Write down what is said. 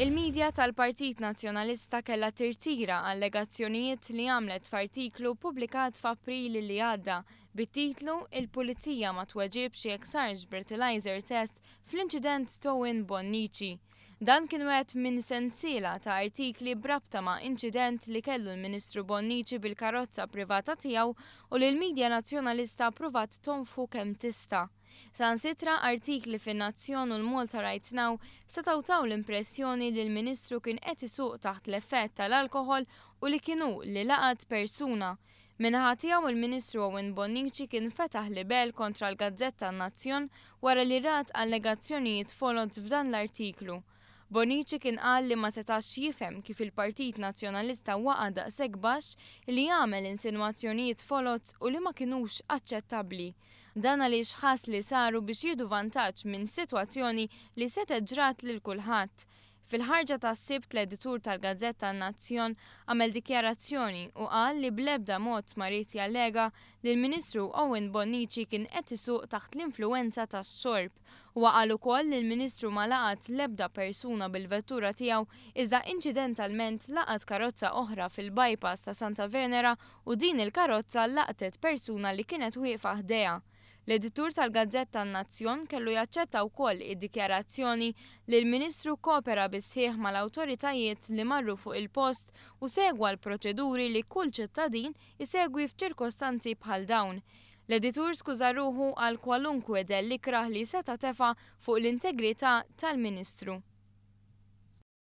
Il-media tal-Partit Nazzjonalista kellha tirtira allegazzjonijiet li għamlet f'artiklu ppubblikat f'April li għadda bit-titlu 'Il-Pulizija ma tweġibx jekk sarx breathalyzer test fl-inċident t'Owen Bonnici'. Dan kien wieħed minn sensiela ta' artikli b'rabta ma' inċident li kellu l-Ministru Bonnici bil-karozza privata tiegħu u li l-media Nazzjonalista ppruvat tonfħu kemm tista'. Saħansitra artikli fin-Nazzjon u l-Malta Right Now setgħu taw l-impressjoni li l-Ministru kien qed isuq taħt l-effett tal-alkoħol u li kien hu li laqat persuna. Min-naħa tiegħu il-Ministru Owen Bonnici kien fetaħ libell kontra l-gazzetta N-Nazzjon wara li rat allegazzjonijiet foloz f'dan l-artiklu. Bonnici kien qal li ma setax jifhem kif il-Partit Nazzjonalista waqa' daqshekk baxx li jagħmel insinwazzjonijiet foloz u li ma kinux aċċettabbli. Dan għaliex ħass li saru biex jieħdu vantaġġ minn sitwazzjoni li setgħet ġrat lil kulħadd. Fil-ħarġa tas-Sibt l-editur tal-gazzetta N-Nazzjon għamel dikjarazzjoni u qal li bl-ebda mod ma ried jallega li l-Ministru Owen Bonnici kien qed isuq taħt l-influwenza tax-xorb. Huwa qal ukoll li l-Ministru ma laqat l-ebda persuna bil-vettura tiegħu iżda inċidentalment laqat karozza oħra fil-bypass ta' Santa Venera u din il-karozza laqtet persuna li kienet wieqfa ħdejha. L-editur tal-gazzetta N-Nazzjon kellu jaċċetta wkoll id-dikjarazzjoni li l-Ministru kkopera bis-sħiħ mal-awtoritajiet li marru fuq il-post u segwa l-proċeduri li kull ċittadin isegwi f'ċirkostanzi bħal dawn. L-editur skuża ruħu għal kwalunkwe dell ikrah li seta' tefa' fuq l-integrità tal-Ministru.